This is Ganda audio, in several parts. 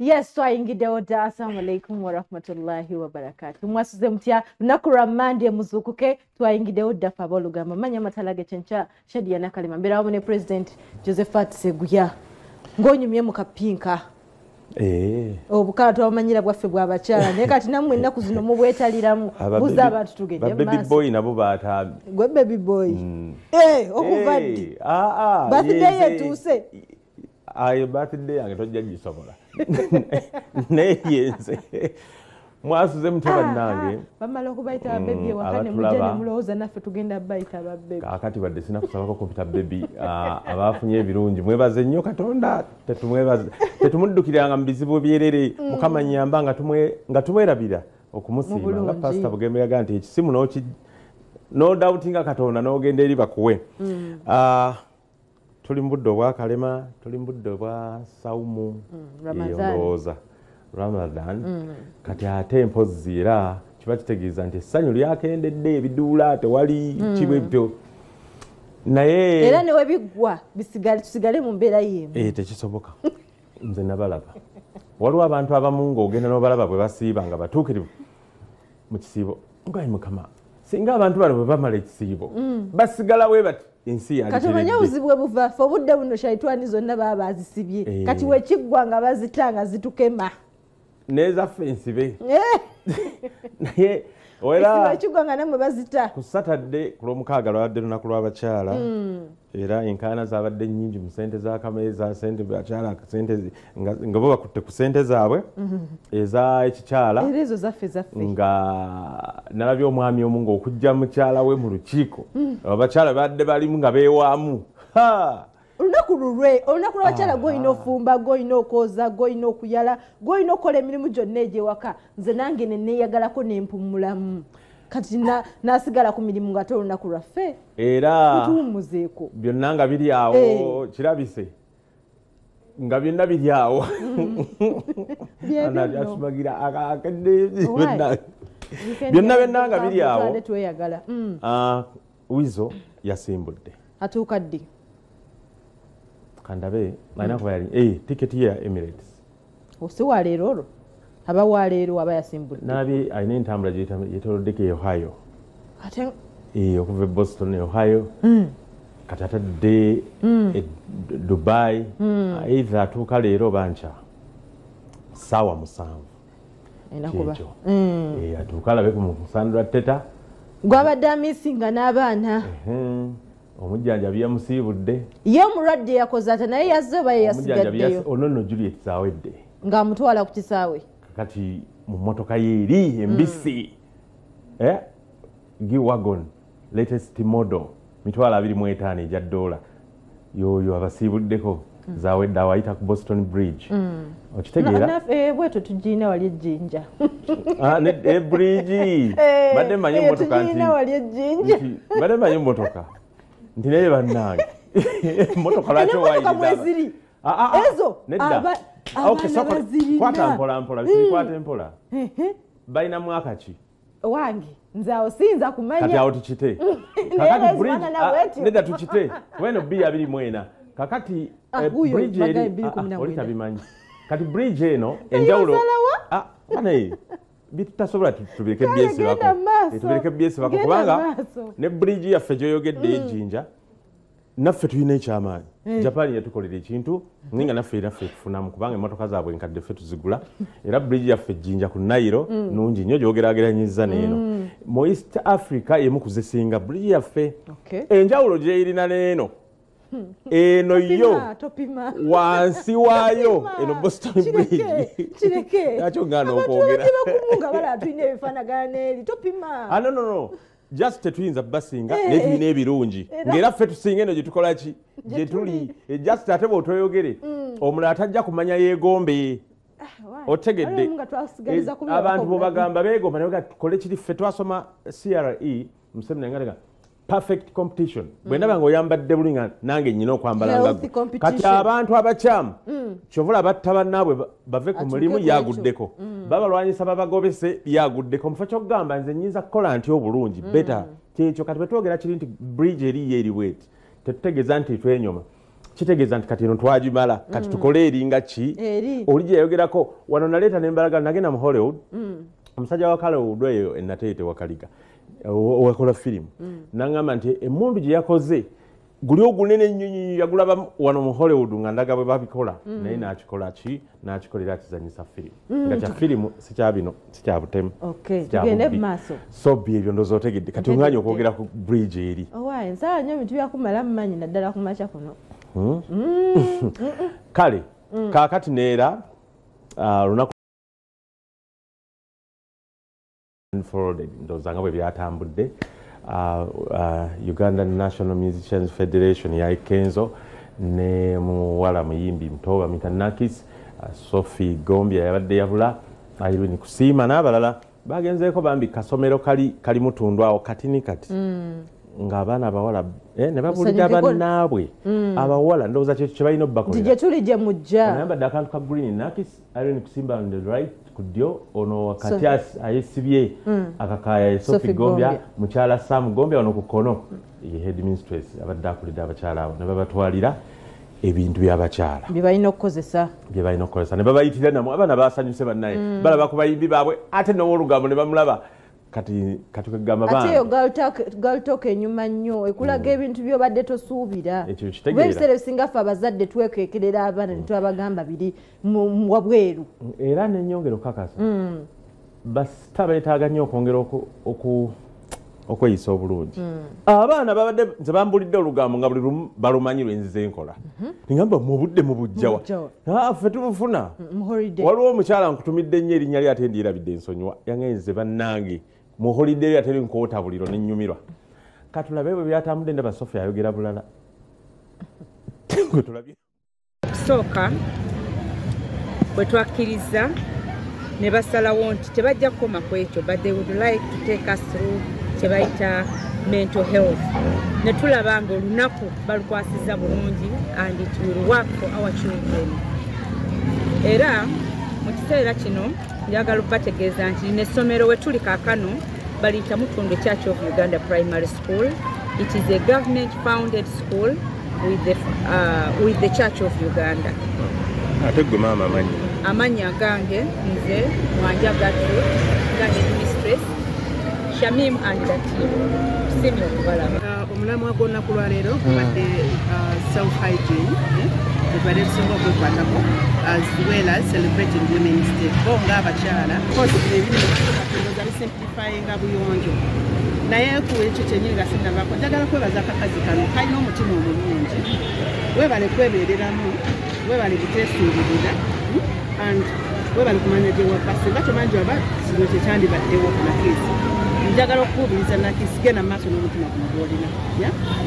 Yes, twayingiddewo dda. Assalamu alaikum warahmatullahi wabarakatu. Mwasuze mutya? Lunaku lwa Mande, muzuukuke. Twayingiddewo dda ffe aboolugamba manya amatala gekyenkya. Shadia Nakalema mbeera wamu ne President Josephat Seguya, ng'onyumye mu kapinka. Obukala twabamanyira bwaffe bw'abakyala, naye kati nammwe ennaku zino mubwetaliramu. Buza abantu, tugende. Baby boy nabo batambi. Gwe baby boy? Okuva ddi? Birthday etuuse. Ayo birthday yange tojja gisobola, naye yenze. Mwasuze mutya bannange? Bamala okubayita babebi ewaka ne mujja ne mulowooza naffe tugenda bayita babebi. Kaakati badde sinakusabako kompyuta baby. Abafunye ebirungi mwebaze nnyo Katonda. Tetumwebaze, tetumuddukiranga mu bizibu byerere. Mukama nyamba nga tumwerabira okumusiima, nga Pasita Bugembe yagaa nti ekisimu no doubtinga Katonda n'ogenda eri bakuwe. Tuli mu budde obwakalema, tuli mu budde obwa saumu, ndowooza Ramadan. Kati ate mpozzi era kiba kitegeeza nti essanyu lyakendedde, ebiduula tewali kibwe bityo, naye era newe biggwa tusigale mu mbeera yemu. Tekisoboka. Nze nabalaba, waliwo abantu abamu ng'ogenda n'obalaba bwe basiiba nga batuukirivu mu kisiibo, ngayi Mukama, singa abantu bano bwe bamala ekisiibo basigala we bati, ensi. Kati omanye obuzibu bwe buva, ffe obudde buno shaitwani zonna baba bazisibye. Kati wekiggwa nga bazita nga zitukema. Nezaffe ensibe, naye era ekiggwa nga nammwe bazita. Ku Satadde, ku Lwomukaaga, lwabadde lunaku lw'abakyala, era enkaana zabadde nnyingi mu sente z'akameeza, sente bakyala, sente nga bo bakutte ku sente zaabwe eza ekikyala. Era ezo zaffe zaffe. Nga nalabye omwami omu ng'okujja mukyala we mu lukiiko, abakyala badde balimu nga beewaamu. Olunaku lulwe, olunaku lw'abakyala. Gwolina ofumba, gwolina okwoza, gwolina okuyala, gwolina okukola emirimu gyonna egyewaka. Nze nange neneeyagalako nempumulamu. Kati nasigala ku mirimu nga ate olunaku lwaffe. Era tuwummuzeeko. Byonna nga biri awo, kirabise nga byonna biri awo. Asumagira akedde byonna byonna nga biri awo. Tweyagala. Wizo yasimbudde. Atuuka ddi? Kandabe, alina kuba yali tiketi ya Emirates. Si waleero olwo? Aba waleero aba yasimbudde. Nalabye alina entambula gyetoloddeko e Ohio. Ate okuva e Boston, Ohio, kati atadde e Dubai. Either atuuka leero oba nkya saawa 7. Kyekyo, atuuka alabe ku Sandra Teta. Gwabadde amisinga n'abaana. Omujjanjabi yamusiibudde. Ye omulwadde yakoze ate naye yazze oba ye yasigaddeyo? Ono nno Juliet zawedde. Ng'amutwala ku kisaawe. Kati mu mmotoka ye eri embisi, G-Wagon, latest model, 25,000 egya dola, yoyo abasiibuddeko. Zawedde awayita ku Boston Bridge. Okitegeera? Bwetyo tugiina wali ejjinja. Bridge badde mmanyi emmotoka nti wali ejjinja. Badde mmanyi emmotoka nti naye bannange, emmotoka lwaki owayiriza ezo? Nedda. Kwata mpola mpola, kwata mpola. Balina mwaka ki? Wange nze awo siyinza kumanya. Kati awo tukite. Kakati bridge, nedda, tukite weno 2024. Kakati bridge eri oli tabimanyi. Kati bridge eno enjawulo ane bitutasobola, tubireke byesibako, tubireke byesibako, kubanga ne bridge yaffe gyoyogedde ejjinja, naffe tulina ekyamaanyi. Japan yatukolera ekintu naye nga naffe tufunamu, kubanga emmotoka zaabwe enkadde ffe tuzigula. Era bridge yaffe ejjinja ku Nairo nungi nnyo gyogerageranyiza n'eno mu East Africa, emu kuzisinga bridge yaffe. Enjawulo gyerina n'eno, eno yo wansi waayo eno Boston Bridge nakyo ngaana okwogera. Nga balaba tulina ebifaanagana n'eri, topima. Ah, no, no, no, just tetuyinza basinga, naye tulina ebirungi ng'era ffe tusinga eno gye tukola ki gye tuli. Just ate bw'otoyogere omulala tajja kumanya yeegombe. Otegedde? Abantu bwebagamba beegomba naye tukole kiri. Ffe twasoma CRE Museveni nga perfect competition. Bwe ndaba nga oyambadde buli nga nange nyina okwambala nga kati abantu abakyamu kyovula batta bannaabwe bave ku mulimu yaguddeko, babalwanyisa babagobese yaguddeko. Mufo kyokugamba nze nyinza kukola nti obulungi better, kyekyo. Kati bwe twogera kiri nti bridge eriyo eri bweti, tetutegeeza nti twenyoma. Kitegeeza nti kati eno twagimala, kati tukole eringa ki oli gye yayogerako. Wano naleeta n'embalaga, nagenda mu Hollywood, omusajja wa Hollywood eyo enateete Wakaliga wakola firimu, nangamba nti emmundu gye yakoze guli ogunene ennyo yagulaba wano mu Hollywood nga ndaga bwe babikola, naye n'akikola ki, n'akikolera akizanyisa firimu nga kya firimu, si kya bino, si kya butemu. Tugende mu maaso. So byebyo ndowooza otegedde. Kati onganye okwogera ku bridge eri. Owaaye, nsaba nnyo ebintu byakumala mumanyi naddala ku makya kuno. Kale kaakati neera lunaku unfolded, ndowooza nga bwe byatambudde. Uganda National Musicians Federation ya Kenzo ne muwala muyimbi muto bamuyita Nakis, Sophie Gombya yabadde yabula, Irene Kusiima n'abalala bagenzeeko bambi kasomero kali Mutundu awo katini kati ng'abaana abawala ne babulira bannaabwe abawala, ndowooza kyekyo kye balina obbakolera. Gye tuli gye mujja. Ayambadde akantu ka green Nakis, Irene Kusimba on the right ku ddyo, ono kati ayesibye akakaaya Sophie Gombya, mukyala Sam Gombya ono ku kkono ye headmistress abadde akulidde abakyala abo, ne babatwalira ebintu by'abakyala bye balina okukozesa, bye balina okukozesa, ne babayitira namu. Abaana basanyuse bannaye, balaba ku bayimbi baabwe, ate n'owolugambo ne bamulaba. Kati kati kwegamba ate eyo girl talk enyuma nnyo, ekulaga ebintu by'obadde tosuubira. Ekyo Kuba kitegeera. Ebiseera ebisinga ffe abazadde twekekerera abaana ne twabagamba biri wabweru. Era nenyongera okukakasa, basita beetaaga nnyo okwongera okweyisa obulungi. Abaana babadde nze bambulidde olugambo nga buli lumu balumanyi lwe nzize nkola, ningamba mu budde mubujjawa. Mubujjawa. Ffe tubufuna Mu holiday. Waliwo omukyala nkutumidde nnyo erinnya lye ate ndyerabidde, ensonyiwa, yangenze bannange mu holiday ate nkwota buliro nennyumirwa. Katulabe bwe byatambudde. Ndaba Sophie ayogera bulala. Gwe tulabye. Okusooka bwe twakkiriza ne basalawo nti tebajja kukoma ku ekyo, but they would like to take us through kye bayita mental health, ne tulaba nga olunaku balukwasizza bulungi and it will work for our children. Era mu kiseera kino njagala okubategeeza nti lino essomero we tuli kaakano baliyita Mutundu Church of Uganda Primary School. It is a government founded school with the Church of Uganda. Ate gwe maama amanyi? Amannya gange nze Mwanja Gertrude, nga headmistress. Shamim and the team, tusiimye okubalaba. Omulamwa gw'olunaku lwaleero gubadde self hygiene, ebadde tusinga okwekwatako, as well as celebrating Women's Day bo ng'abakyala. Course ebiri bisimplifyinga buyonjo, naye ku ekyo kyennyini nga sinnavaako, njagala kwebaza akakazi kano kalina omutima omulungi. Weebale kwebeereramu, weebale buteesuubirira, and weebale kumanya gye wava. Singa tomanyi gye wava, kino tekyandibaddewo. Nakisi, njagala okukuubiriza, Nakisi, genda mu maaso n'omutima guno gw'olina.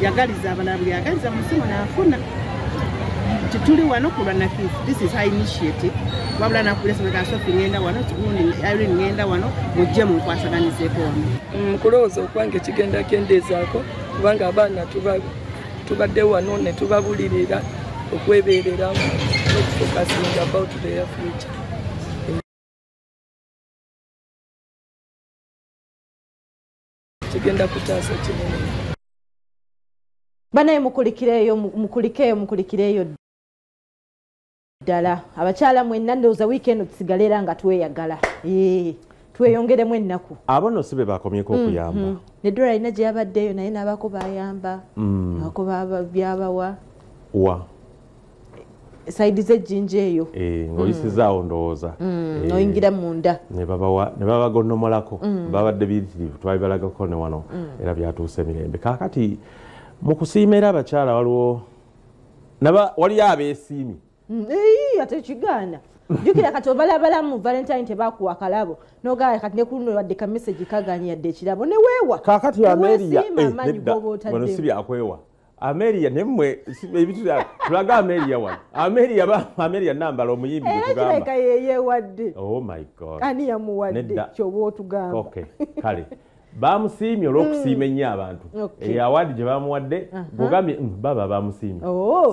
Yagaliza abalala, buli yagaliza mu nsi muno afuna. Tituli wano ku lwa Nakisi, this is her initiative. Wabula nakubira Sophie, ngenda wano gundi, Irene ngenda wano, mujje munkwasaganizeeko wano. Kulowooza okwange kigenda kendeezaako, kubanga abaana tubadde wano ne tubabulirira okwebeereramu n'okufocusinga about their future. Kigenda kutaasa kinene. Banaye mukulikireeyo, mukulikeeyo, mukulikireeyo ddala. Abakyala mwenna, ndowooza weekend tusigale era nga tweyagala. Tweyongeremu ennaku. Abo nno si be bakomyeko okuyamba? Ne Dora alina gye yabaddeyo naye n'abaako bayamba, abaako byabawa. Wa? Side z'ejjinja eyo. Ng'oyisizaawo ndowooza. N'oyingira munda. Ne babawa, ne babagonnomolako. Babadde biyitirivu, twabibalagako ne wano, era byatuuse mirembe. Kaakati mu kusiima era abakyala waliwo waliyo abeesiimye. Ate kigaana. Jjukira kati obalabalamu Valentine tebakuwa akalabo, n'ogamba kati ne ku luno wadde ka message kagaanyi yadde ekirabo ne weewa. Kaakati Amelia, Neweesiima amaanyi nedda, g'oba otaddemu. wano si byakwewa. Amelia nemmwe ebintu tulaga Amelia wano. Amelia Amelia Nambala omuyimbi gwe Era tugamba. kirabika ye yeewadde. Oh my God. Ani yamuwadde? Nedda. Ky'oba otugamba. Okay, kale. Bamusiimye olw'okusiima ennyo abantu. Eyo award gye bamuwadde, bw'ogambye, baba bamusiimye.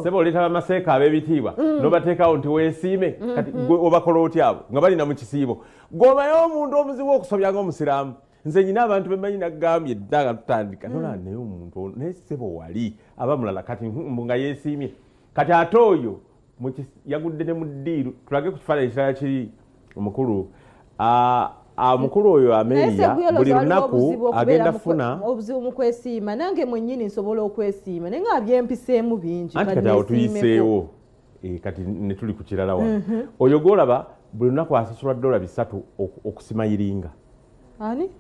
Ssebo oleeta bamaseeka ab'ebitiibwa, n'obateekawo nti weesiime, kati gwe obakola otya abo nga balina mu kisiibo? Gw'omanyi omuntu omuzibu okusobya ng'omusiraamu. Nze nyina abantu be mmanyi nagambye dda nga tutandika. Nolaba naye omuntu ono, naye ssebo wali aba mulala kati mbu nga yeesiimye. Kati ate oyo yagudde ne mu ddiiru. Tulage ku kifaananyi ekirala kiri omukulu. Omukulu oyo Amelia buli lunaku agenda funa obuzibu mu kwesiima. Nange mwennyini nsobola okwesiima naye nga byempiseemu bingi. Anti kati awo tuyiseewo, kati ne tuli ku kirala wano. Oyo gw'olaba buli lunaku asasulwa $300 okusimayiringa. Ani?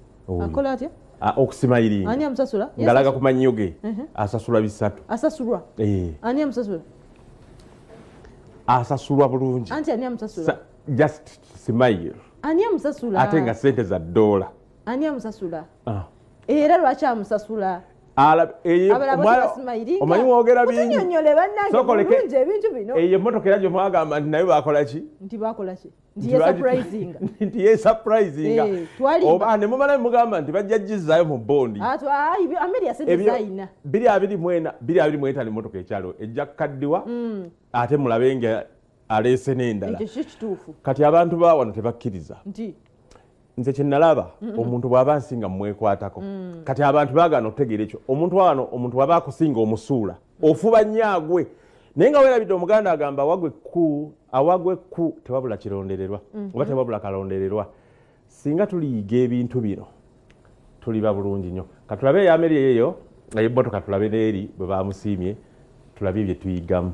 Akola atya? Okusimayiringa. Ani amusasula? Ng'alaga ku mannyo ge asasulwa 300. Asasulwa? Ani amusasula? Asasulwa bulungi. Anti ani amusasula? Just smile. Ani amusasula? Ate nga sente za dola. Ani amusasula? Era lwaki amusasula? Omanyi mwogera bingi. Mutunyonnyole bannange bulungi ebintu bino. Eyo emmotoka era gye mwagamba nti nayo baakola ki? Nti baakola ki? Nti ye surprisinga. Nti ye surprisinga. Oba ne mumala mugamba nti bajja gizzaayo mu bondi. Amelia sente zayina. 2024 2025 emmotoka ekyalo ejja kukaddiwa ate mulabe nga aleese n'endala. Ekyo kituufu. Kati abantu ba wano tebakkiriza. Nti nze kye nalaba omuntu bw'aba nsinga mwekwatako. Kati abantu baagaana okutegeera ekyo. Omuntu wano omuntu bw'aba akusinga omusuula ofuba nnyo agwe. Naye nga weerabidde Omuganda agamba awagwe ku tewabula kirondererwa oba tewabula kalondererwa. Singa tuliyiga ebintu bino tuliba bulungi nnyo. Katulabe eya Amelia eyo ey'emmotoka, tulabe n'eri bwe bamusiimye, tulabe bye tuyigamu.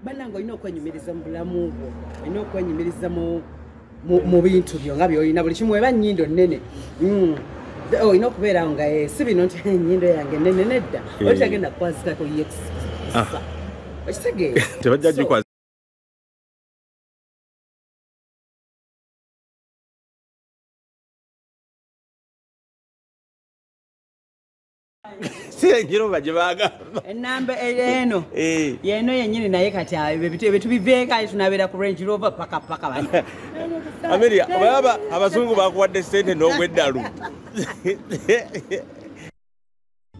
Bannange olina okwenyumiriza mu bulamu bwo, olina okwenyumiriza mu bintu byo nga by'olina buli kimu. Eba nnyindo nnene olina okubeerawo nga si bino nti ennyindo yange nnene nedda, oli tagenda kukwazikako yekisa. Okitegeera? Tebajja gikwaza. Si enjiroba gye baagamba. Ennamba eno yeno yennyini naye kati ebyo tubiveeko aye tunabeera ku Range Rover paka paka bano. Amelia, obalaba abazungu bakuwadde ssente n'ogw'eddalu.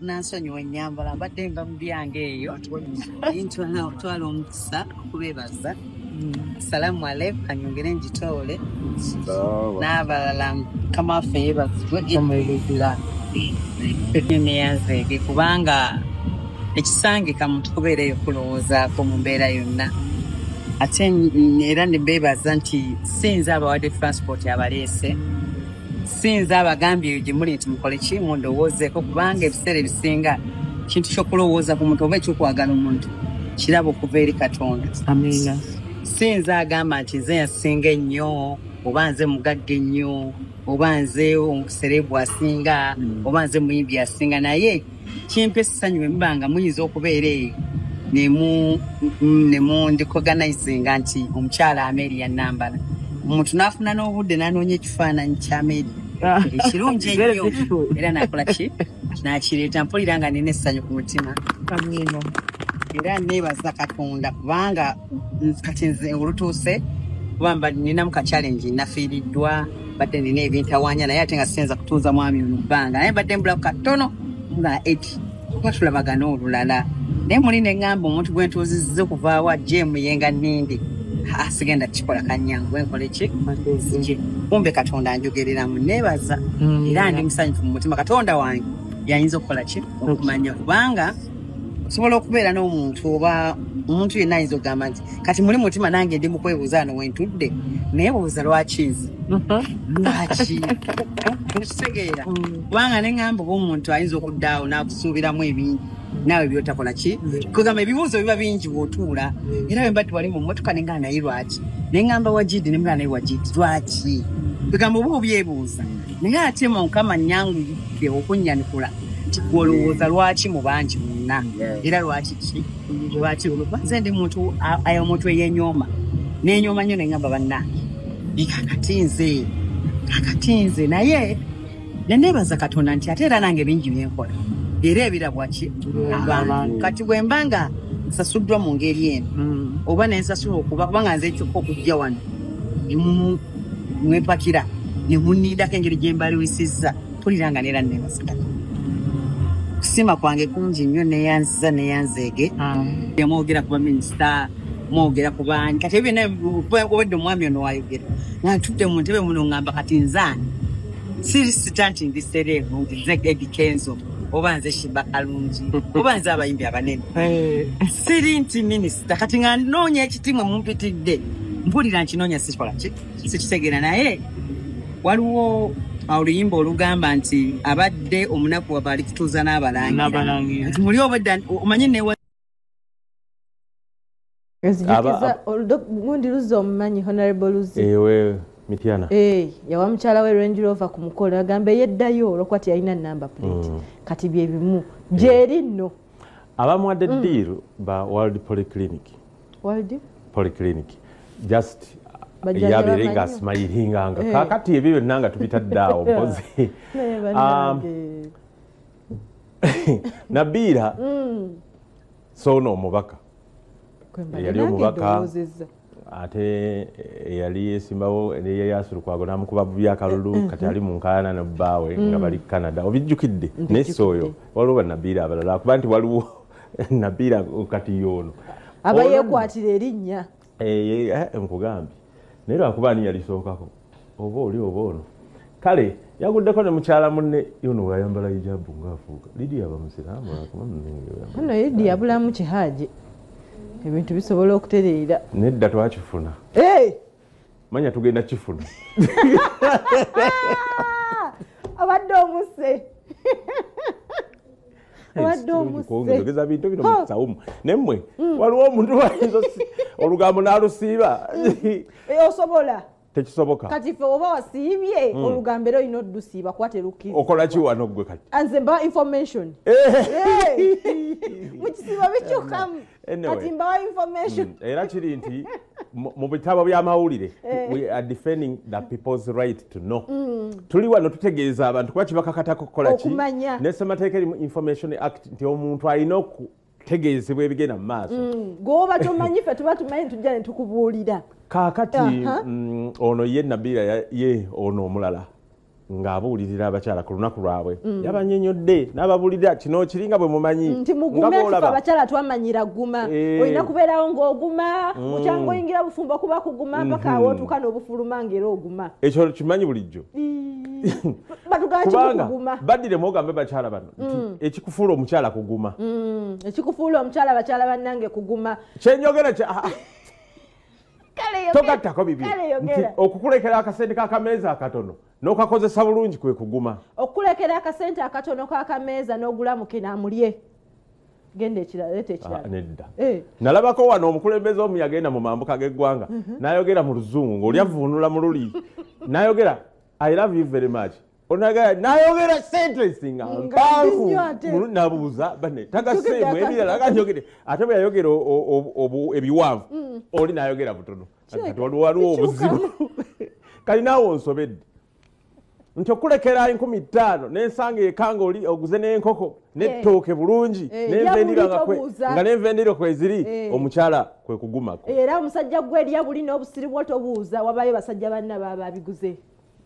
Nansonyiwa ennyambala mbadde nva mu byange eyo. Ntwala omukisa okubeebaza. Assalamu alaikum, kanyongere ngitoole. N'abalala Mukama waffe yeebazibwe omuliridula. Neyanzeege kubanga ekisangika muntu kubeera eyo kulowoozaako mu mbeera yonna. Ate era ne beebaza nti si nze abawadde transport abaleese, si nze abagambye eyo gye muli nti mukole ki mundowoozeeko, kubanga ebiseera ebisinga kintu ky'okulowooza ku muntu oba ekyokwagala omuntu kirabo okuva eri Katonda. Amiina. Si nze agamba nti nze yasinga ennyo oba nze mugagga ennyo oba nze omuserebu asinga oba nze muyimbi asinga, naye kimpa essanyu bwe muba nga muyinza okubeera eyo ne mundikoganizinga nti omukyala Amelia Nambala. Omuntu n'afuna n'obudde n'anoonya ekifaananyi kya Amelia ekirungi ennyo era n'akola ki n'akireeta. Mpulira nga nina essanyu ku mutima. Era neebaza Katonda kubanga kati nze olutuuse kuba ninamu ka challenge, nafiiriddwa, badde nina ebintawaanya naye ate nga siyinza kutuuza mwami ono bbanga, naye badde mbulaku katono nga 8 kuba tulabagana olulala. Naye muli ne ŋŋamba omuntu gwe ntuuzizza okuvaawo ajje emuyenga nnindi, sigenda kukikola kannyangu nkole ki nzije. Kumbe Katonda anjogereramu, neebaza era ndi musanyufu mu mutima. Katonda wange yayinza okukola ki okumanya, kubanga osobola okubeera n'omuntu oba omuntu yenna ayinza okugamba nti kati muli mutima nange ndi mu kwebuuza wano we ntudde, naye buuza lwaki nze lwaki okitegeera, kubanga ne ŋŋamba oba omuntu ayinza okuddaawo n'akusuubiramu ebingi naawe by'otakola ki, kugamba ebibuuzo biba bingi bw'otuula. Era bwe mbadde wali mu mmotoka ne ŋŋamba naye lwaki, ne ŋŋamba Wajidi ne mugamba naye Wajidi lwaki, kugamba oba obyebuuza. Naye ate Mukama nnyanguyidde okunnyanukula nti gw'olowooza lwaki mu bangi mwenna era lwaki ki lwaki nze ndi muntu omuntu eyeenyooma neenyooma nnyo ne ŋŋamba bannange kakati nze naye ne neebaza Katonda nti ate era nange bingi bye nkola era ebirabwa ki abantu. Kati bwe mba nga nsasuddwa mu ngeri eno oba ne nsasula okuba kubanga nze kyokka okujja wano mwepakira ne munnindako engeri gye mbaliwisizza, mpulira nga neera neebaza Katonda. Kusiima kwange kungi nnyo, neeyanziza neeyanzeege. Mwogera ku baminisita, mwogera ku baani, kati ebyo byonna obwedde omwami ono wayogera nga ntudde mu ntebe muno ŋŋamba kati nze ani, sirisita nti ndi sereebu nti nze Eddy Kenzo Oba nze Shiba Kalungi, oba nze abayimbi abanene. Siri nti minisita, kati nga nnoonya ekitimwe mumpitidde, mpulira nkinoonya sikola ki, sikitegeera. Naye waliwo oluyimba olugamba nti abadde omunaku waba ali kutuuza n'abalangira. Nti muli obadde omanyi newa Nzijukiza gundi Luzzi omumanyi, Honorable Luzzi. Ewe Mityana. Yawa mukyala we Range Rover ku mukolo, agamba yeddayo olwokuba teyalina number plate. Kati bye bimu gyeri nno. Abamuwadde deal ba World Polyclinic. World Polyclinic. Just yabeere nga asimayiringanga. Kaakati ebyo byonna nga tubitadde awo mpozi. Nabiira so ono omubaka. Yali omubaka ate yali yesimbawo ne Lukwago n'amukuba bubi akalulu, kati ali mu nkaayana ne bbaawe nga bali Canada. Obijjukidde? Naye oyo waliwo bannabiira abalala, kuba nti waliwo Nabiira kati y'ono aba yeekwatira erinnya. Nkugambye, naye lwakuba ani yalisookako, oba oli oba ono. Kale yaguddeko ne mukyala munne yono wayambala hijabu ng'afuuka Lidia bamusiraamu. Ono Lidia bulamu kihaji, ebintu bisobola okutereera. Nedda, twakifuna. Manya tugenda kifuna. Abadde omuse, abadde omuse. Ogeza bintu bino musawumu nemmwe. Waliwo omuntu wayinza olugambo n'alusiiba. Osobola. Tekisoboka. Kati ffe oba wasiibye olugambo era olina oddusiiba kuba terukkiriza. Okola ki wano ggwe kati? Nze mbawa information. Mukisiiba bikyukamu. Kati mbawa information. Era kiri nti mu bitabo by'amawulire we are defending the people's right to know. Tuli wano tutegeeza abantu kuba kibakakatako kukola ki? Okumanya. Ne ssemateeka erimu Information Act nti omuntu alina okutegeezebwa ebigenda mu maaso. Gwoba tomanyi, ffe tuba tumanyi, tujja ne tukubuulira. Kaakati ono ye Nabiira ye ono omulala ng'abuulirira abakyala ku lunaku lwabwe, yabannyonnyodde n'ababuulirira kino kiringa bwe mumanyi nti mugume, ffe abakyala twamanyira guma. Olina kubeerawo ng'oguma mukyanga oyingira bufumbo, kuba kuguma mpaka awo otuuka n'obufuluma ng'era oguma. Ekyo kimanyi bulijjo. Kubanga baddiremu ogambe bakyala bano nti ekikufuula omukyala kuguma. Ekikufuula omukyala, bakyala bannange, kuguma. Kyenjogera togattako bibi nti okukulekera akasente k'akameeza akatono n'okakozesa bulungi kwe kuguma. Okukulekera akasente akatono k'akameeza n'ogula mukene amulye, genda ekirala, leeta ekirala. Nedda, nalabako wano omukulembeze omu yagenda mu mambuka g'eggwanga n'ayogera mu luzungu ng'oli avuunula mu luli, n'ayogera "I love you very much", nayogera sentence nga mpanvu, nabuuza bane tagaseemu ebirala aganyogere. Ate bwe yayogera ebiwanvu, oli nayogera butono. Kati waliwo obuzibu. Kali naawe onsobedde nti okulekera 5000 nensanga ekanga oli oguze n'enkoko n'ettooke bulungi n'enva nga n'enva kweziri, omukyala kwe kugumako. Era omusajja gwe erya buli n'obusiri bwo tobuuza, wabayo basajja banna baba babiguze.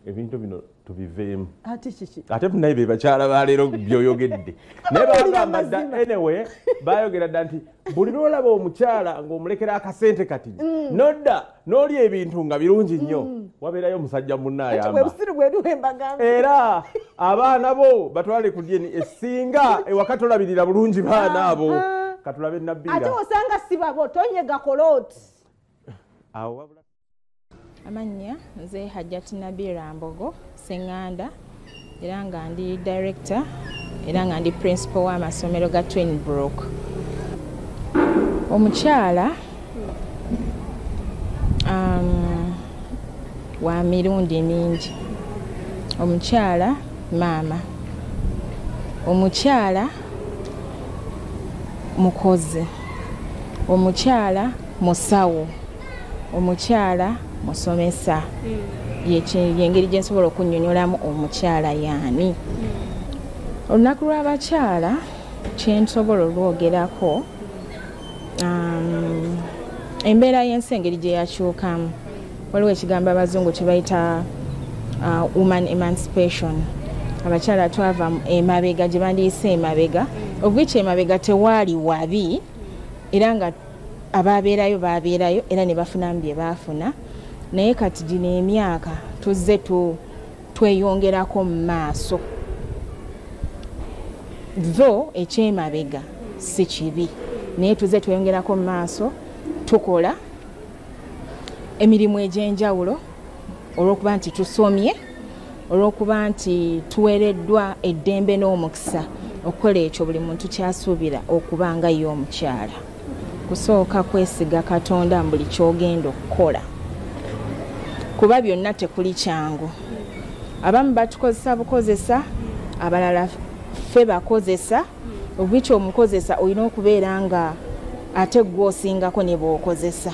Ebintu bino tubiveemu. Ate kiki? Ate naye be bakyala baleero byoyogedde, naye bagamba dda, anyway bayogera dda nti buli lwolaba omukyala ng'omulekera akasente kati nodda n'olya ebintu nga birungi nnyo, wabeerayo omusajja munne ayamba. Era abaana bo batwale ku dyeni esinga ewaka, tolabirira bulungi baana abo. Katulabe Nabbiira. Ate osanga si babo, tonyega kolooti. Awo wabula. Amannya nze Hajjati Nabira Mbogo Senganda, era nga ndi director era nga ndi principal w'amasomero ga Twin Brook. Omukyala wa mirundi mingi. Omukyala maama, omukyala mukozi, omukyala musawo, omukyala musomesa. Yengeri gye nsobola okunnyonnyolamu omukyala yaani. Olunaku lw'abakyala kyensobola olwogerako, embeera y'ensi engeri gye yakyukamu, waliwo ekigambo abazungu kye bayita woman emancipation. Abakyala twava emabega gye bandiyise emabega, obwiki emabega tewaali wabi, era nga ababeerayo babeerayo era ne bafunamu bye baafuna. Naye kati gino emyaka tuzze tweyongerako mu maaso. Though ekyemabega si kibi, naye tuze tweyongerako mu maaso, tukola emirimu egy'enjawulo olw'okuba nti tusomye, olw'okuba nti tuweereddwa eddembe n'omukisa okukola ekyo buli muntu kyasuubira okuba nga ye omukyala. Kusooka kwesiga Katonda mu buli ky'ogenda okukola, kuba byonna tekuli kyangu. Abamu batukozesa bukozesa, abalala ffe bakozesa. Obwiki omukozesa olina okubeera nga ate gwe osingako ne bw'okozesa.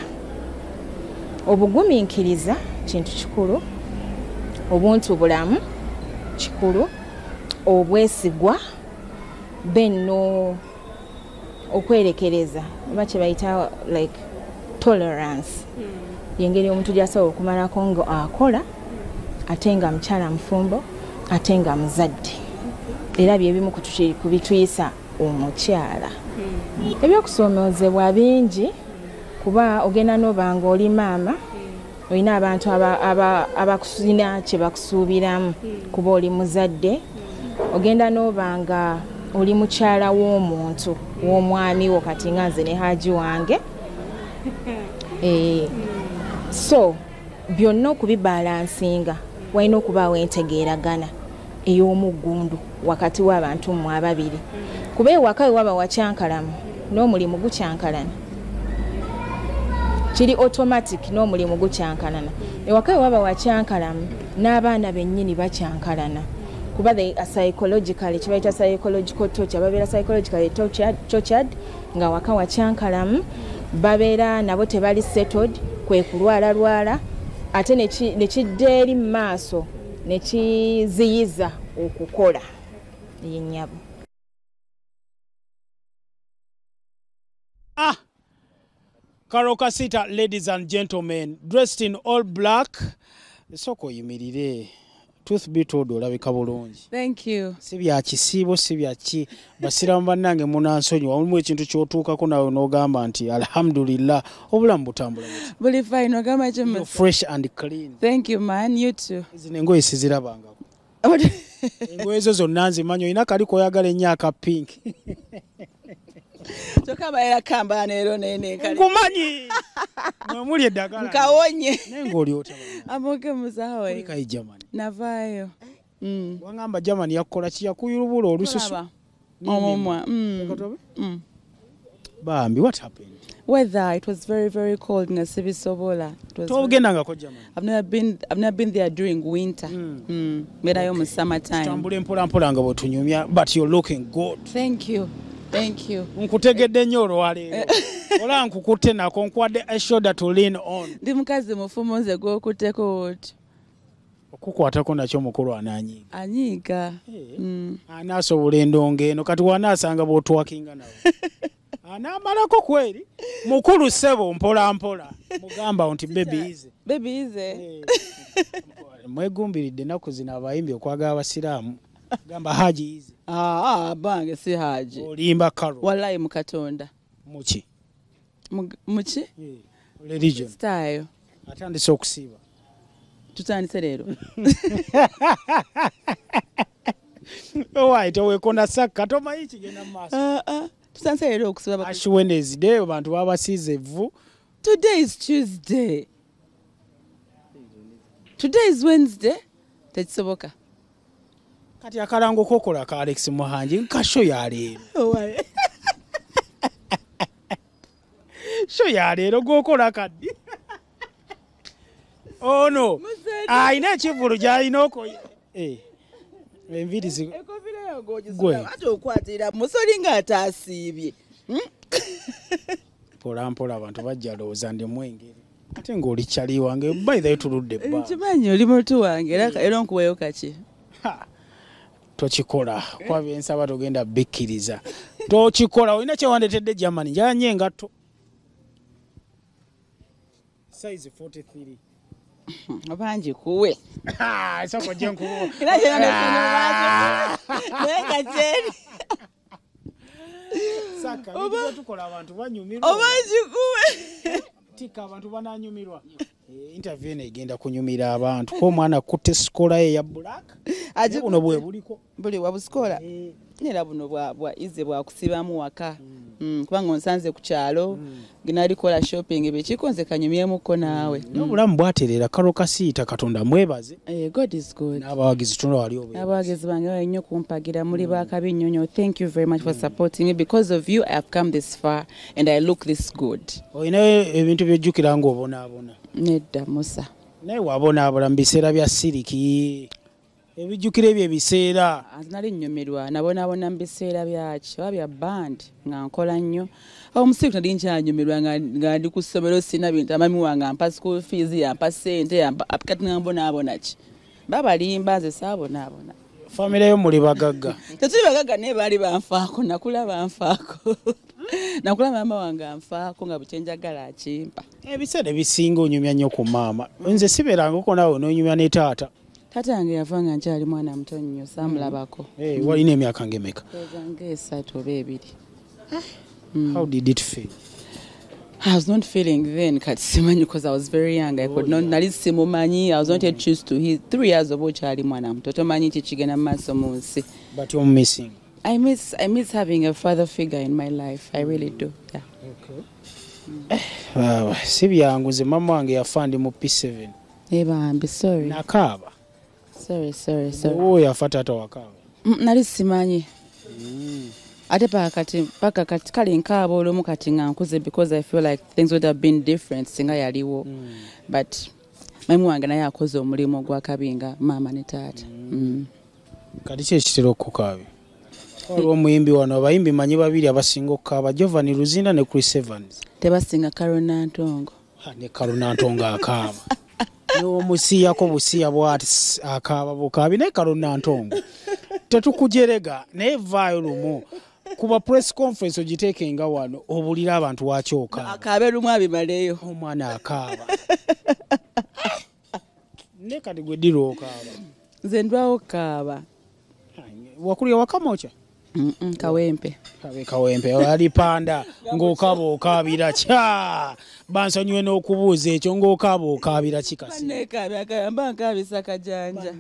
Obugumiikiriza kintu kikulu, obuntu bulamu kikulu, obwesigwa, benno okwerekereza oba kye bayita like tolerance, yengeri omuntu gy'asobola okumalako nga akola ate nga mukyala mufumbo ate nga muzadde. Era byebimu ku bituyisa omukyala. Ebyokusoomozebwa bingi, kuba ogenda n'oba nga oli maama, olina abantu abakusina kye bakusuubiramu kuba oli muzadde, ogenda n'oba nga oli mukyala w'omuntu w'omwami wo, kati nga nze ne Haji wange. So byonna okubibalansinga walina okubaawo entegeeragana ey'omuggundu wakati w'abantu mmwe ababiri, kuba ewaka we waba wakyankalamu n'omulimu gukyankalana, kiri automatic n'omulimu gukyankalana. Ewaka we waba wakyankalamu n'abaana bennyini bakyankalana, kuba they are psychologically, kibayita psychological torture, babeera psychologically tortured nga waka wakyankalamu, babeera nabo tebali settled, kwe kulwalalwala, ate nekidda eri mu maaso nekiziyiza okukola. Yennyabo. Karole Kasita, ladies and gentlemen, dressed in all black. Soko yimirire. Truth be told, olabika bulungi. Thank you. Si bya kisiibo, si bya ki. Basiraamu bannange munansonyiwa, mulimu ekintu ky'otuukako nawe n'ogamba nti alhamdulillah, obulamu butambula buti. Buli fine, ogamba ki? You're fresh and clean. Thank you man, you too. Zino engoye sizirabangako. Engoye ezo zonna nzimanyi, olina kali koyagala ennyo aka pink. Kyokka abalala kambala leero nene nkale. Nkumanyi! Mwe muli eddagala. Nkawonye. Naye ng'oli otya? Amoke muzawe. Oli kayi Germany. Navaayo. Wangamba Germany yakukola ki? Yakuyulubula olususu? Omumwa. Bambi, what happened? Weather, it was very, very cold nga sibisobola. Togendangako Germany? I've never been there during winter. Mbeerayo mu summer time. Tutambule mpola mpola nga bw'otunyumya, but you're looking good. Thank you. Thank you. Nkutegedde nnyo olwaleero. Ola nkukutte nako, nkuwadde a shoulder to lean on. Ndi mukazi mufumu nze gw'okutteko otyo. Okukwatako nakyo mukulu anaanyiiga. Anyiiga. Anaasobola endongo eno, kati wanaasanga bw'otwakinga nawe. Anaamalako kweri. Mukulu ssebo mpola mpola. Mugamba nti baby easy. Baby easy. Mwegumbiridde ennaku zino abayimbi okwagala abasiraamu. Gamba Haji easy. Bange si Haji. Olimba Karole. Wallahi mu Katonda. Muki? Muki? Religion. Style. Atandise okusiiba. Tutandise leero. Owaayi teweekona sakka, tomanyi kigenda mu maaso. Tutandise leero okusiiba. Ash Wednesday, abantu babasiize evvu. Today is Tuesday. Today is Wednesday. Tekisoboka. Kati akalango kokola ka Alex Muhangi nka show ya leero. Show ya leero gwokola kaddi. Ono alina ekivvulu gy'alina enviiri ate okwatira musoli ng'ataasiibye. Mpola mpola abantu bajja lowooza ndi mwengeri. Ate ng'oli kyali wange, by the way tuludde bba. Nkimanyi oli mutu wange era nkuweeyo kaki. Tokikola, kuba bye nsaba togenda bikkiriza. Tokikola, olina kye wandetedde Germany, njagala nnyo engatto. Size 43. Oba ngikuwe. Soko gye nkuwe. Era gye naye kakyeri. Saka, ebintu bye tukola abantu banyumirwa. Oba ngikuwe. Tika abantu bananyumirwa. Interview eno egenda kunyumira abantu ko omwana kutte sikola ye ya black buno bwe buliko buli wabusikola nera buno bwa ize bwakusibamu waka. Kubanga onsanze ku kyalo ginalikola shopping ebikikonze kanyumyemuko naawe. N'obulamu bwaterera Karole Kasita Katonda mwebaze. God is good. N'abawagizi tuno wali obe. Abawagizi bange bali nnyo kumpagira muli bakabi nnyo nnyo. Thank you very much for supporting me. Because of you I have come this far and I look this good. Olina ebintu by'ojjukira ng'obonaabona? Nedda Musa. Naye wabonaabona mu biseera bya siriki. Ebijjukira ebyo ebiseera. Nali nnyumirwa nabonaabona mu biseera byaki oba bya band nga nkola nnyo. Awo musiku nali nkyanyumirwa nga ndi ku ssomero sina bintu amami wange ampa school fees yampa ssente yampa kati nga mbonaabona ki. Babalimba nze saabonaabona. Famire yo muli bagagga? Tetuli bagagga naye baali banfaako nakula banfaako. Nakula maama wange anfaako nga buli kye njagala akimpa. Ebiseera ebisinga onyumya nnyo ku maama. Nze sibeerangako naawe n'onyumya ne taata. Taata yange yafa nga nkyali mwana muto nnyo saamulabako. Walina emyaka ng'emeka? Nga 3 oba 2. How did it feel? I was not feeling then kati simanyi because I was very young. I could not nali simumanyi. I was not yet used to his 3 years oba okyali mwana muto tomanyi ki kigenda mu maaso mu nsi. But you're missing. I miss having a father figure in my life. I really do. Yeah. Okay. Si byangu nze mama wange yafa ndi mu P7. Bambi sorry. Nakaaba. Sorry. Oh, yafa taata wakaaba. Nali simanyi. Ate paka kati kale nkaaba olumu kati nga nkuze because I feel like things would have been different singa yaliwo. But mami wange naye akoze omulimu ogwakabi nga maama ne taata. Kati ki ekitera okukaabya? Waliwo omuyimbi wano abayimbi manyi babiri abasinga okukaaba, Giovanni Luzinda ne Chris Evans. Tebasinga Karole Nantongo. Ne Karole Nantongo akaaba. N'omusiyako busiya bw'ati akaaba bukaabi naye Karole Nantongo. Tetukujerega naye vaayo lumu. Kuba press conference ogiteekenga wano obulira abantu waki okaaba. Akaabe lumu abimaleyo. Omwana akaaba. Ne kati gwe ddirwa okaaba? Nze ndwawo okaaba. Wakulira Wakamocha? Kawempe. Kawempe alipanda ng'okaaba okaabira kya bansonyiwe n'okubuuza ekyo ng'okaaba okaabira kikasi. Nekaabya akayamba nkaabisa kajanja.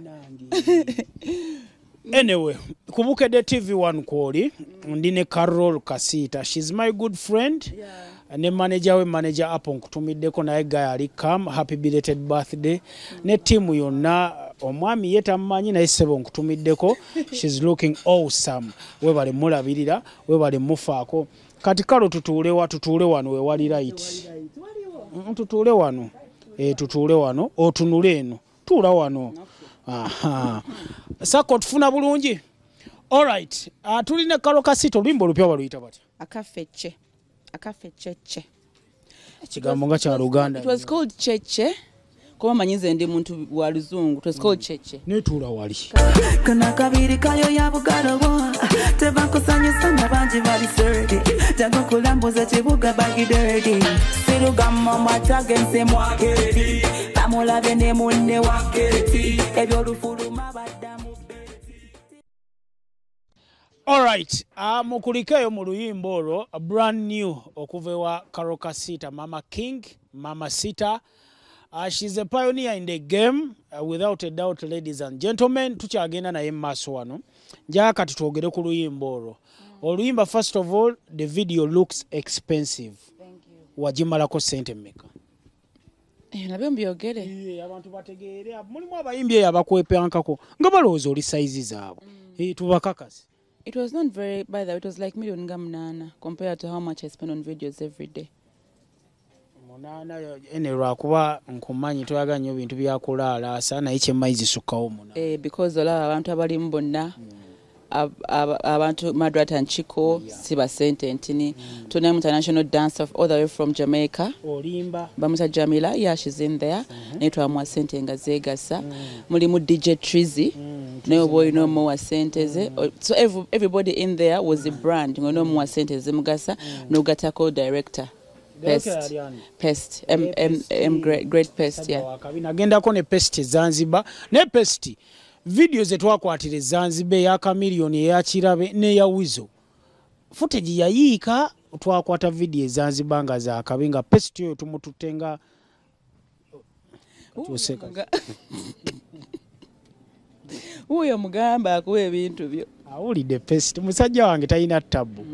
Anyway, ku Bukedde TV 1 kwoli ndi ne Karole Kasita. She's my good friend. Ne manager we manager Apple nkutumiddeko naye guy ali come happy belated birthday. Ne tiimu yonna omwami ye tamumanyi naye ssebo nkutumiddeko. She's looking awesome. Webale mulabirira, webale mufaako. Kati Karole tutuule wano we wali right. Tutuule wano. Tutuule wano, otunule eno. Tuula wano. Aha. Sako tufuna bulungi. All right. Tulina Karole Kasita oluyimba olupya baluyita batya? Akafeche. Akafecheche. Ekigambo nga kya Luganda. It was called cheche. Kuba manyi nze ndi muntu wa luzungu. It was called cheche. Netuula wali. Kana kabiri kayo ya bugalobo. Tebakusanyusa n'abangi bali sturdy. Jangu kulambuza kibuga bagidirty. Sirugamba mwatagense mwaketi. Bamulabye ne munne waketi. Ebyolufuluma baddamu beti. All right. Mukulikeyo mu luyimba olwo brand new okuva ewa Karole Kasita, Mama King, Mama Sita. She's a pioneer in the game, without a doubt, ladies and gentlemen. Tukyagenda naye mu maaso wano. Njagala kati twogere ku luyimba olwo. Oluyimba, first of all, the video looks expensive. Thank you. Wagimalako ssente mmeka? Nabyo mbyogere. Abantu bategeere. Mulimu abayimbi eyo abakwepankako nga balowooza oli sayizi zaabwe. Tubakakase. It was not very, by the way, it was like 8,000,000 compared to how much I spend on videos every day. 8 ene lwakuba nkumanyi toyagala nnyo bintu byakulaalaasa naye kyemmanyi zisukkawo 8. Because olaba abantu abalimu bonna abantu Madrata and Chico, Siba Sente Ntini, Tuna international dancer all the way from Jamaica. Olimba. Bamuta Jamila, yeah, she's in there. Naitwa mwa sente nga zegasa. Mulimu DJ Trizy. No boy no more sente ze. So everybody in there was a brand. No more sente zemugasa. No gatako director. Pest. Pest. M M M great pest, yeah. Nagendako ne Pest Zanzibar. Ne Pest video zetwakwatira Zanzibar ya Chameleone eya Kirabe ne ya Wizo. Footage yayiika twakwata video Zanzibar nga za kabi nga Pest yo tumututenga Oseka. Uyo mugamba akuwa ebintu byo. Awulidde pest musajja wange talina tabu.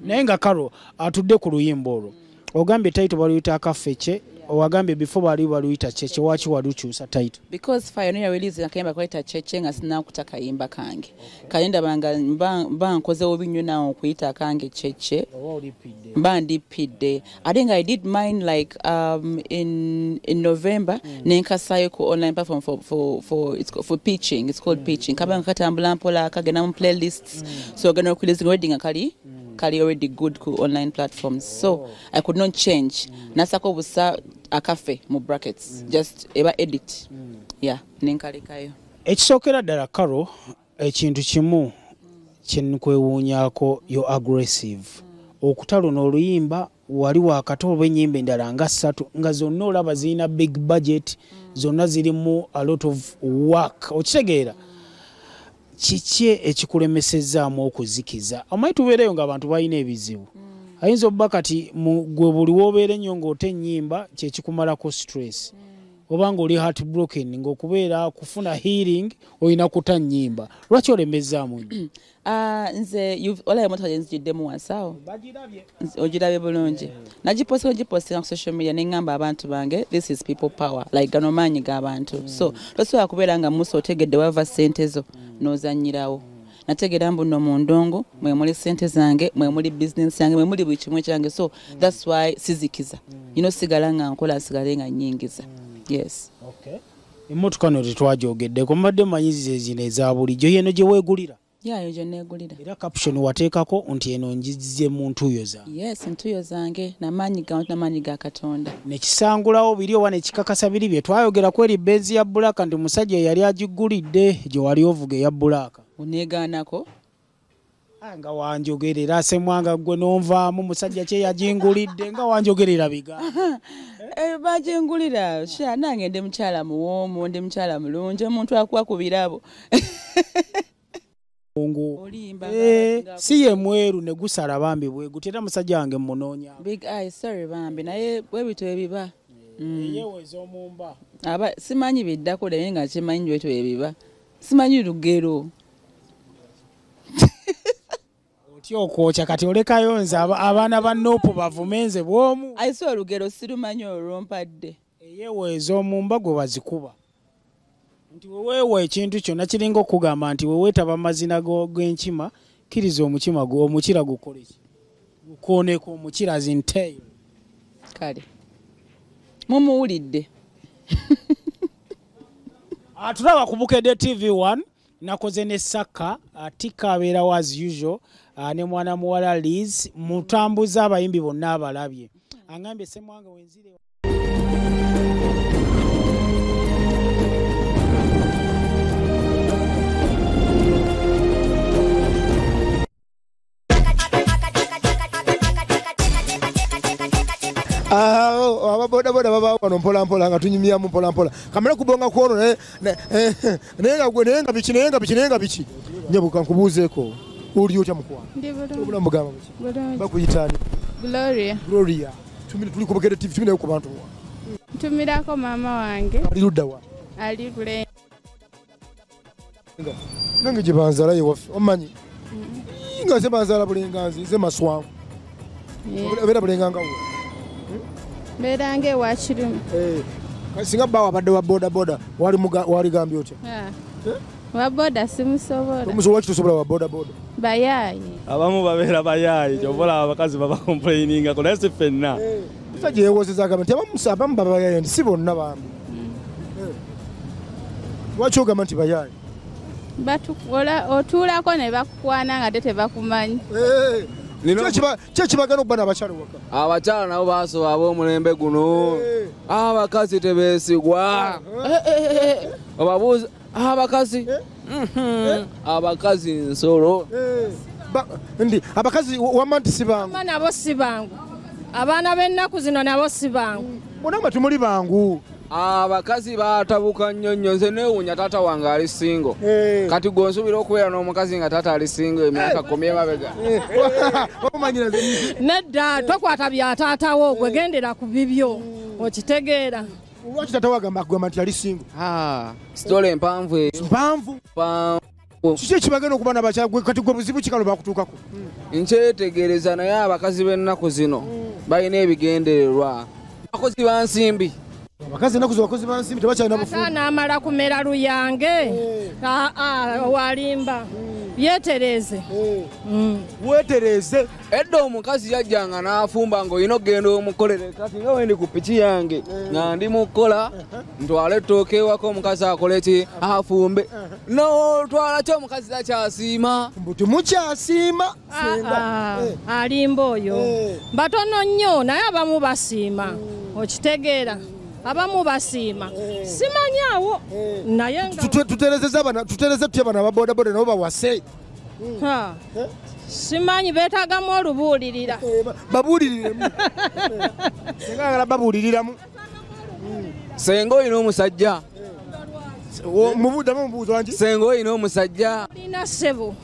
Naye nga Karo atudde ku luyimba olwo. Ogambye title baluyita akafeche, owagambye before bali baluyita cheche, waki walukyusa title? Because fire no release akayimba kweta cheche nga sinakuta kayimba kange. Kalenda banga mba nkoze obi nnyo nawo okuyita akange cheche. Mba ndipidde. I think I did mine like in November nenkasayo ku online platform for it's for pitching. It's called pitching. Kabanga katambula mpola kagenda mu playlists. So gano release wedding akali kali already good ku online platforms. So I could not change. Nasako busa akafe mu brackets. Just eba edit. Yeah, nenkalekayo. Ekisookera ddala Karo, ekintu kimu kyenkwewuunyaako, yo aggressive. Okutalo n'oluyimba wali wakati oba ennyimba endala nga ssatu nga zonna olaba zirina big budget, zonna zirimu a lot of work. Okitegeera? Kiki ekikulemesezaamu okuzikiza? Omanyi tubeereyo ng'abantu balina ebizibu. Ayinza obba kati gwe buli w'obeera ennyo ng'ota ennyimba kyekikumalako stress. Oba ng'oli heartbroken ng'okubeera kufuna healing olina kuta nnyimba. Lwaki olemezaamu nnyo? Nze olaba emotoka gye nzigiddemu wansi awo. Ogirabye bulungi. Nagipostinga ku social media ne ŋŋamba abantu bange, this is people power. Like gano maanyi g'abantu. So tosobola kubeera nga Musa otegedde wava ssente zo n'ozannyirawo. Nategeera mbu nno mu ndongo mwe muli ssente zange, mwe muli business yange, mwe muli buli kimu kyange. So that's why sizikiza. You know, sigala nga nkola, sigale nga nnyingiza. Yes. Okay. Emmotoka no tetwagyogeddeko, mbadde mmanyi ze zino eza bulijjo, yeno gye weegulira? Yeah, yo gye neegulira. Era caption wateekako nti eno njizze mu ntuuyo zange. Yes, ntuuyo zange n'amaanyi ga n'amaanyi ga Katonda. Nekisangulawo biri oba nekikakasa biri bye twayogera ku eri Benz ya Black nti musajja yali agigulidde gye wali ovuga eya Black. Oneegaanako? Nga wanjogerera Ssemwanga gwe n'onvaamu musajja kye yagingulidde nga wanjogerera bigambo. Bagingulira sha nange ndi mukyala muwoomu, ndi mukyala mulungi, omuntu akuwa ku birabo. Si ye mweru ne gusala bambi bwe guti era musajja wange mmunoonya. Big eye, sorry bambi, naye bwe bityo ebiba. Yeeweza omumba. Aba simanyi biddako naye nga kimanyi bwetyo ebiba. Simanyi lugero. Otya okwokya kati olekayo nze abaana ba Nopu bavume nze bw'omu. Ayi si olugero sirumanyi olwompadde. Eyeeweza omumba gwe bazikuba. Nti weweewa ekintu kyonna kiringa okugamba nti weweetaba amazina g'enkima, kkiriza omukima omukira gukole ki? Gukooneko omukira as in tail. Kale. Mumuwulidde. Tulaba ku Bukedde TV1 nakoze ne Saka, Tika abeerawo as usual, ne mwana muwala Liz, mutambuza abayimbi bonna abalabye. Angambye Ssemwanga wenzire. Ababoda boda baba wano mpola mpola nga tunyumyamu mpola mpola. Kamera kubonga ku ono naye nga gwe naye nga biki naye nga biki naye nga biki. Nyabuka nkubuuzeeko. Oli otya mukwano? Ndi bulungi. Obulamu bugamba buki? Bulungi. Bakuyita ani? Gloria. Gloria. Tuli ku Bukedde TV, tumireyo ku bantu. Ntumirako maama wange. Ali ludda wa? Ali Bulenga. Nange gye banzaala ye waffe omanyi? Nga nze banzaala Bulenga nze Maswangu. Obeera Bulenga nga wo? Mbeera ng'ewa Kiruma. Singa bbaawo abadde wa boda boda waligambye otya? Wa boda simusobola. Tomusobola, lwaki tosobola wa boda boda? Bayaayi. Abamu babeera bayaayi, ky'ova olaba abakazi babakomplainingako naye si ffenna. Musajja yeewozeza agamba nti abamu baba bayaayi nti si bonna bambi. Lwaki ogamba nti bayaayi? Otuulako ne bakukwana nga ate tebakumanyi. Ki ekibagana okuba n'abakyala ewaka? Abakyala nabo basoba ab'omulembe guno. Abakazi tebeesigwa. Obabuuza abakazi. Abakazi nsolo. Ndi abakazi wamma nti si bangu. Nabo si bangu. Abaana b'ennaku zino nabo si bangu. Bonna tumuli bangu. Abakazi batabuka nnyo nnyo, nze neewuunya taata wange ali single. Kati gwe nsuubira okubeera n'omukazi nga taata ali single emyaka 10 emabega. Nedda tokwata bya taata wo, gwe gendera ku bibyo okitegeera. Lwaki taata wagamba akugamba nti ali single? Story empanvu eyo. Mpanvu? Kiki ekibagenda okuba n'abakyala gwe kati gwe buzibu ki kalo bakutuukako? Nkyetegereza naye abakazi b'ennaku zino balina ebigendererwa. Abakozi ba nsimbi. Abakazi ennaku zino bakozi ba nsimbi tebakyalina bufumu. Ate anaamala kumera luyange. Walimba. Yeetereeze. Weetereeze. Edda omukazi yajjanga n'afumba ng'olina okugenda omukolere. Kati nga wendi ku piki yange nga ndi mu kukola ntwale ettooke ewaka omukazi akole ki afumbe. N'otwala ki omukazi takyasiima. Mbu temukyasiima. Alimba oyo. Batono nnyo naye abamu basiima. Okitegeera. Abamu basiima. Simanyi awo. Naye nga tutereze tutya bano aba bodaboda nabo bawase. Simanyi beetaagamu olubuulirira. Babuuliriremu. Senga ayagala babuuliriramu. Senga olina omusajja. Mubuddamu omubuuzo wangi. Senga olina omusajja. Olina ssebo.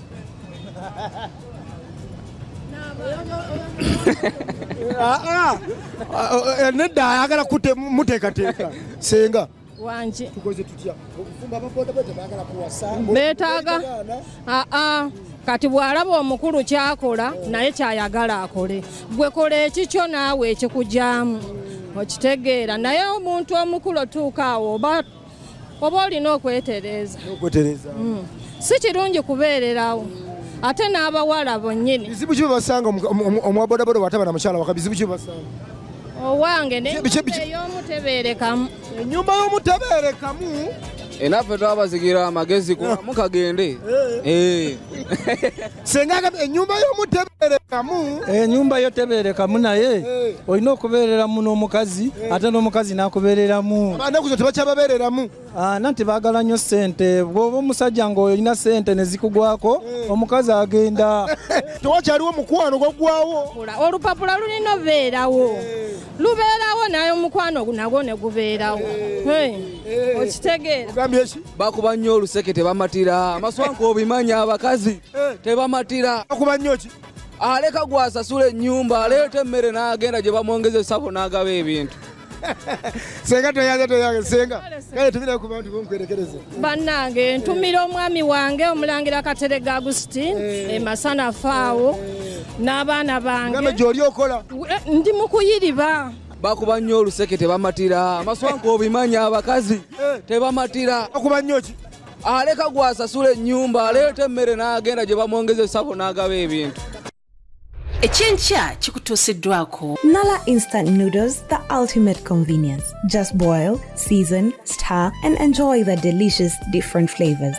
Nedda ayagala muteekateeka. Senga. Wangi. Tukoze tutya? Okufumba aba bodaboda tebaagala kuwasa. Beetaaga. Kati bw'alaba omukulu ky'akola naye ky'ayagala akole. Gwe kola ekikyo naawe ekikugyamu. Okitegeera naye omuntu omukulu otuuka awo oba olina okwetereeza. Okwetereeza. Si kirungi kubeererawo. Ate n'abawala bonnyini. Bizibu ki bibasanga omwa bodaboda bw'ataba na mukyala waka bizibu ki bibasanga? Owange n'ennyumba ey'omutebeerekamu. Ennyumba y'omutebeerekamu? Enaffe twabazigira amagezi mukagende. Senga ennyumba y'omutebeerekamu. Ennyumba yo tebeerekamu naye olina okubeereramu n'omukazi ate n'omukazi n'akubeereramu. Ennaku zino tebakyababeereramu. Nanti baagala nnyo ssente. Bw'oba omusajja ng'olina ssente ne zikugwako omukazi agenda. Tewakyaliwo mukwano gwaggwawo. Olupapula lulina obeerawo. Lubeerawo naye omukwano nagwo ne gubeerawo. Okitegeera. Bakuba nnyo oluseke tebamatira. Amaswanka obimanya abakazi tebamatira. Bakuba nnyo ki? Aleka gwasasula ennyumba aleeta emmere n'agenda gye bamwongeza essabo n'agaba ebintu. Senga toyanze senga. Kale tumira ku bantu bonkwerekereze. Bannange ntumira omwami wange omulangira Katerega Agustine Masana Faawo n'abaana bange. Ngambe gy'oli okola. Ndi mu kuyiriba. Bakuba nnyo oluseke tebamatira. Amaswanka obimanya abakazi tebamatira. Bakuba nnyo ki? Aleka gwasasula ennyumba aleeta emmere n'agenda gye bamwongeza essabo n'agaba ebintu. Ekyenkya kikutuusiddwako. Nala Instant Noodles, the ultimate convenience. Just boil, season, stir, and enjoy the delicious different flavors.